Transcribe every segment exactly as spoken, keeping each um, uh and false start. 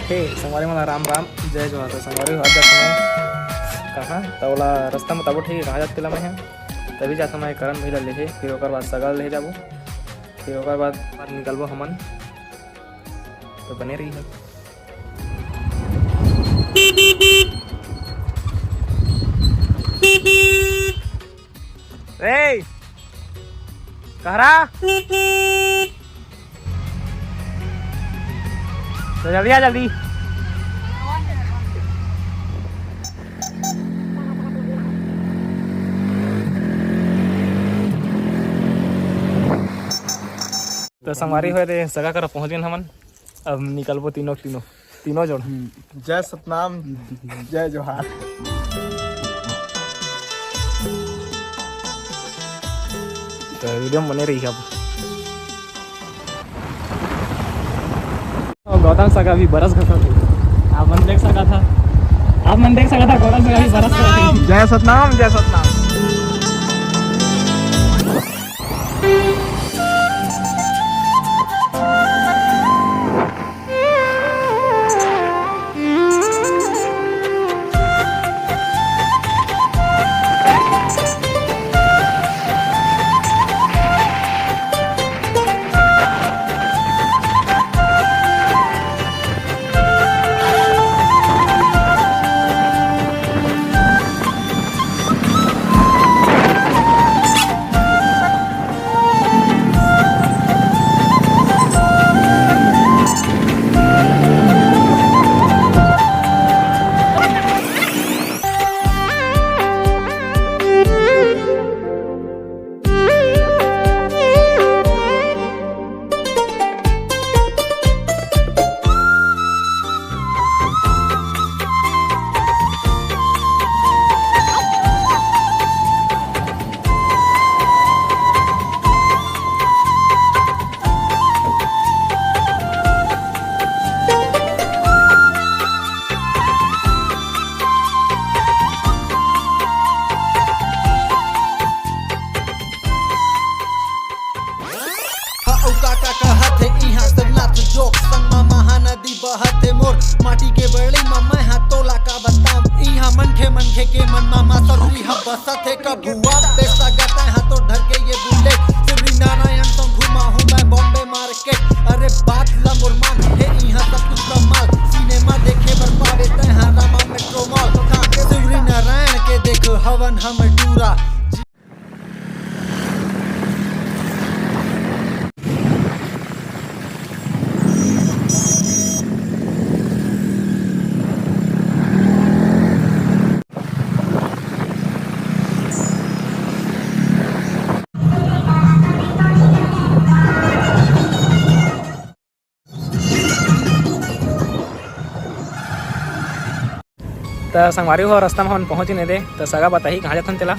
हे संगवारी मन ला राम राम, जय जोहार। तो संगवारी हो, आज जात समय कहाँ, त ओला रास्ता में तबो ठीक है, कहाँ जात तेला मैं है, तभी जात समय करण भैया लेहे, फिर ओकर बाद सगा लेहे जाबो, फिर ओकर बाद, बाद निकलबो हमन। तो बने रही है। रे, कहरा। तो जल्दी आ, जल्दी। तो संगवारी हो रे, सगा करा पहुंच गए हमन। अब निकलबो तीनों, तीनों, तीनों जोड़। हम्म, जय सतनाम, जय जोहार। तो वीडियो में बने रही अब। और गौतम सगा अभी बरस घसत है, आप मन देख सका था, आप मन देख सका था, गौतम सगा अभी बरस घसत है। जय सतनाम, जय सतनाम। हाँ, अउ का का कहत हे इहाँ सब नाथ जोक, संग मा महानदी बहत हे मोर, माटी के बड़ी मा मैं हा तोला का बताऊं। इहाँ मनखे मनखे के मन मा मा सगरी हा बसत हे। कभुआ बेसा गता हा तो ढर के ये बुलेट, सूर्य नारायण संग घुमा हूँ मैं बॉम्बे मार्केट। अरे बात ला मोर मान हे, इहाँ सब कुछ कमाल, सिनेमा देखे बर पावे तै हा रामा मेट्रो मॉल। हाँ, सूर्य नारायण के देख हवन हम टूरा। त संगवारी हो, रास्ता में हमन पहुंच गए दे, त सगा बताही कहाँ जाथन तेला।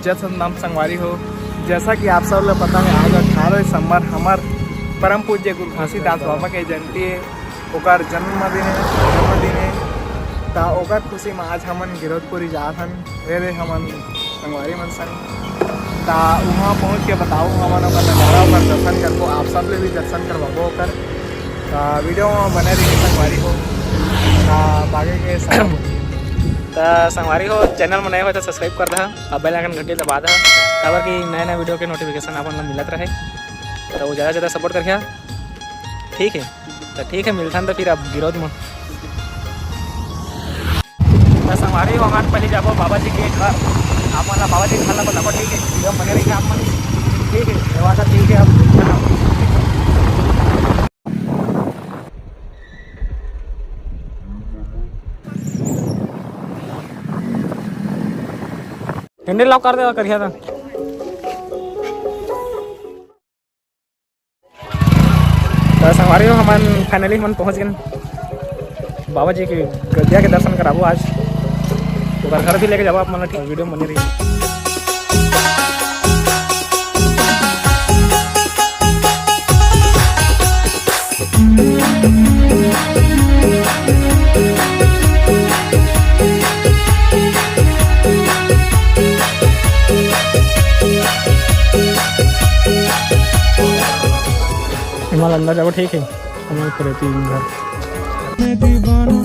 जय सतनाम संगवारी हो, जैसा कि आप सब ला पता है, आज अठारह दिसंबर हमर परम पूज्य गुरु घासीदास बाबा के जयंती है, ओकर जन्मदिन है, जन्मदिन है। त ओकर खुशी में आज हमन गिरौदपुरी जात हन। रे रे हमन संगवारी मन संग। ता उहाँ पहुँच के बताओ हमन ओकर नजारा, ओकर दर्शन करबो, आप सब ले भी दर्शन करवाबो ओकर। ता वीडियो में बने रहिए संगवारी हो। ता बागे के संग-, ता संगवारी हो, चैनल में नए हो तो सब्सक्राइब कर दहा, अब बेल आइकन घंटी दबा दहा, काबर कि नए नए वीडियो के नोटिफिकेशन आप मन ला मिलत रहे। तो वो ज़्यादा से ज़्यादा सपोर्ट करिहा, ठीक है। तो ठीक है, मिलथन तो फिर अब गिरौद में। तो संगवारी हो, हमन पहले जाबो बाबा जी के घर। आप मन ला बाबा जी के घर ला बताबो, ठीक है? वीडियो बने रहिए आप मन। ठीक है, ये वाला ठीक है, अब हैंडल लॉक कर दे, करिया था। तो संगवारी हो, हमन finally हमन पहुंच गए बाबा जी के गद्दिया के दर्शन कराबो आज। ओकर घर भी लेके जाबो आप मन ला, ठीक, वीडियो में बने रहिए। हिमाल अंदर जाबो, ठीक है, हम लोग पर तीन घर। मैं दीवाना,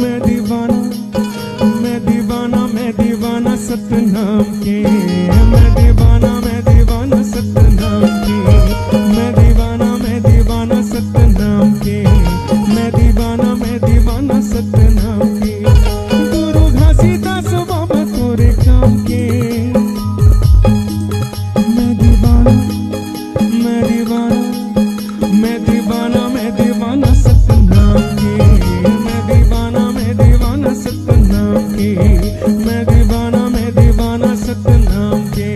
मैं दीवाना, मैं दीवाना, मैं दीवाना सतनाम के। मैं दीवाना, मैं दीवाना सतनाम के। मैं दीवाना, मैं दीवाना सतनाम के। मैं दीवाना, मैं दीवाना सतनाम के। गुरु घासीदास बाबा तोरे काम के। मैं दीवाना, मैं दीवाना, मैं दीवाना, मैं दीवाना सतनाम के। मैं दीवाना, मैं दीवाना सतनाम के। मैं दीवाना, मैं दीवाना सतनाम के।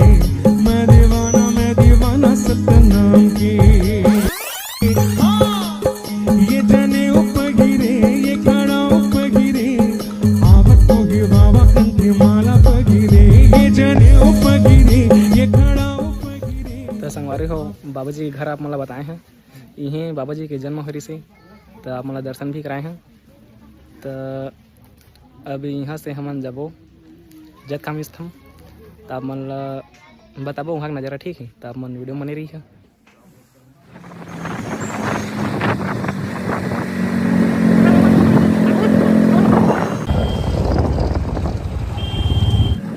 मैं दीवाना, मैं दीवाना सतनाम के। ये जने उपगिरे, ये खड़ा उपगिरे, आवत होगे बाबा कंठे माला पगिरे। ये जने उपगिरे, ये खड़ा उपगिरे। तो संगवारी हो, बाबा जी के घर आप मन ला बताए हैं, इहें बाबा जी के जन्म होय रिहिसे, त आप मन ला दर्शन भी कराए हैं। त अब इहाँ से हमन जाबो जैतखाम स्थम, त आप मन ला बताबो उहाँ के नजारा, ठीक है? त आप मन वीडियो बने रहिहा।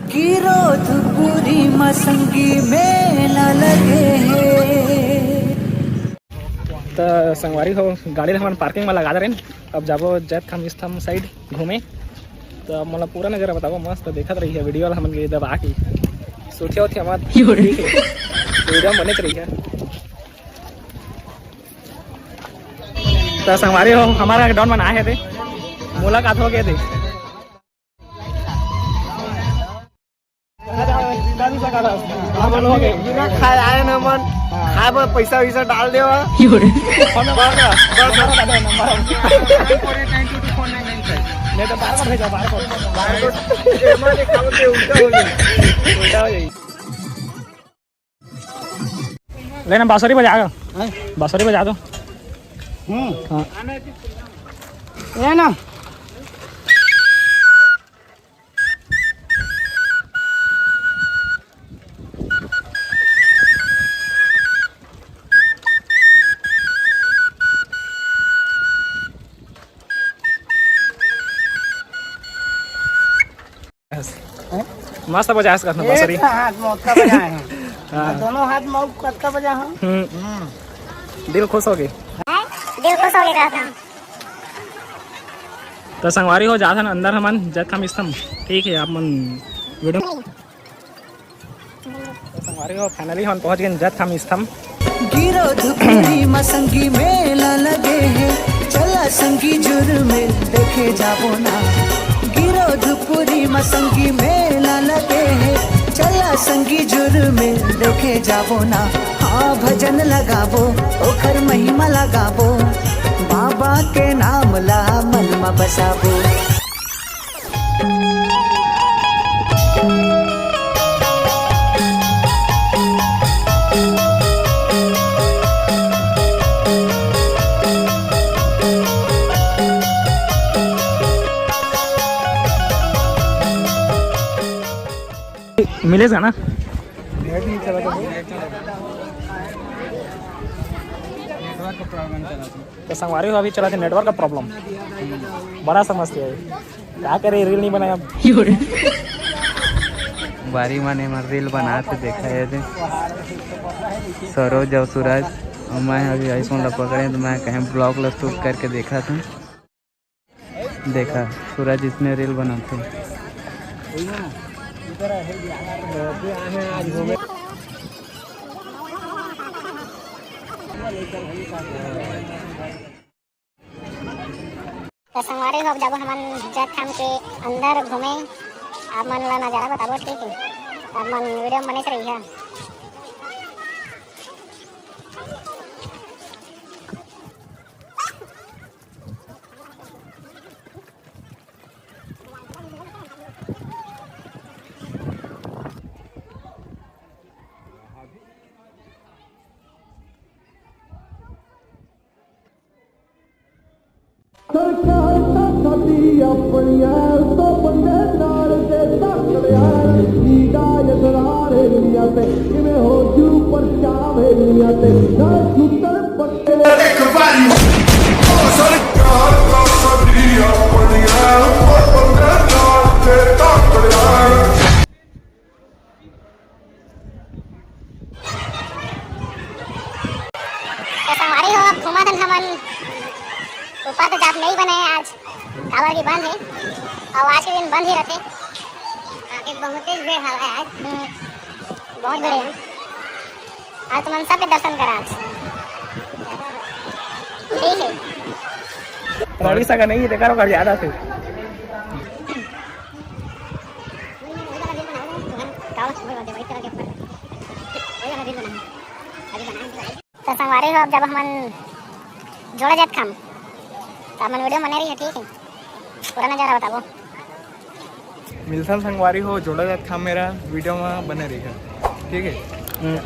गिरोधपुरी म संगी मेला लगे हे। त संगवारी हो, गाड़ी ल हमन पार्किंग म लगा दे रहेन। अब जाबो जैतखाम स्तंभ साइड घूमे। त अब मोला पूरा नजारा बताबो, मस्त देखत रहिहा वीडियो ल हमन के दबा के। सूटिया उठिया मत, ठीक है, वीडियो म बने रहिहा। त संगवारी हो, हमर डाउन मन आए हे दे, मुलाकात हो गए दे। बिना खाए आए न मन, खाए बर पैसा वैसा डाल देवा। बस, बस, बस। नहीं तो बार बार भेजा, बार बार। बार बार। एमा देखाओ ते उल्टा हो जाई। उल्टा हो जाई। लेना बांसुरी बजा दो। हैं? बांसुरी बजा दो। हम्म। हाँ। ये ना। हैं? मस्त बजाए सकत हन एक बांसुरी। हाथ में ओतका बजाए हैं। हाँ। दोनों हाथ में कतका बजा हैं? हम्म। दिल खुश हो गए। हैं? दिल खुश हो गए कहत हन। तो संगवारी हो, जात हन अंदर हमन जैतखाम स्तंभ। ठीक है, आप मन वीडियो। तो संगवारी हो, finally हमन पहुंच गए जैतखाम स्तंभ। गिरोधपुरी म संगी मेला लगे हे, चला संगी जुरमेल देखे जाबो ना। गिरोधपुरी म संगी मेला लगे हे, चला संगी जुरमेल देखे जाबो ना। हाँ, भजन लगाबो, ओखर महिमा लगाबो, बाबा के नाम ला मन म बसाबो। मिलेगा ना? तो संगवारी हो, अभी चला थे नेटवर्क का प्रॉब्लम, बड़ा समस्या है। का करे, रील नहीं बनाया। बारी माने मन रील बनात हे, देखा ये दे। सरोज अउ सूरज अउ मैं अभी आइसोन ला पकड़े, तो मैं कहें ब्लॉग ला शूट करके देखा था। देखा, सूरज इसने रील बनाते। तो संगवारी हो, अब जाबो हमन जैतखाम के अंदर घूमे, आप मन ला नजारा बताबो, ठीक है? आप मन वीडियो में बने रहिहा। ऊपर तो जात नहीं बने हे आज, काबर की बंद हे, अउ आज के दिन बंद ही रहिथे। आगे बहुत तेज भीड़ हवय आज। हम्म, बहुत भीड़ हे। आज तुमन सबके दर्शन करा आज। ठीक हे। रवि सगा नहीं, देखा रहो, घर ज्यादा थे। त संगवारी हो, अब जब हमन जोड़ा जात खाम, त हमन वीडियो बने रही हे, ठीक हे, पूरा नजारा बताबो। मिलथन संगवारी हो, जोड़ा जात खाम मेरा वीडियो में बने रही हे, ठीक हे। हम्म।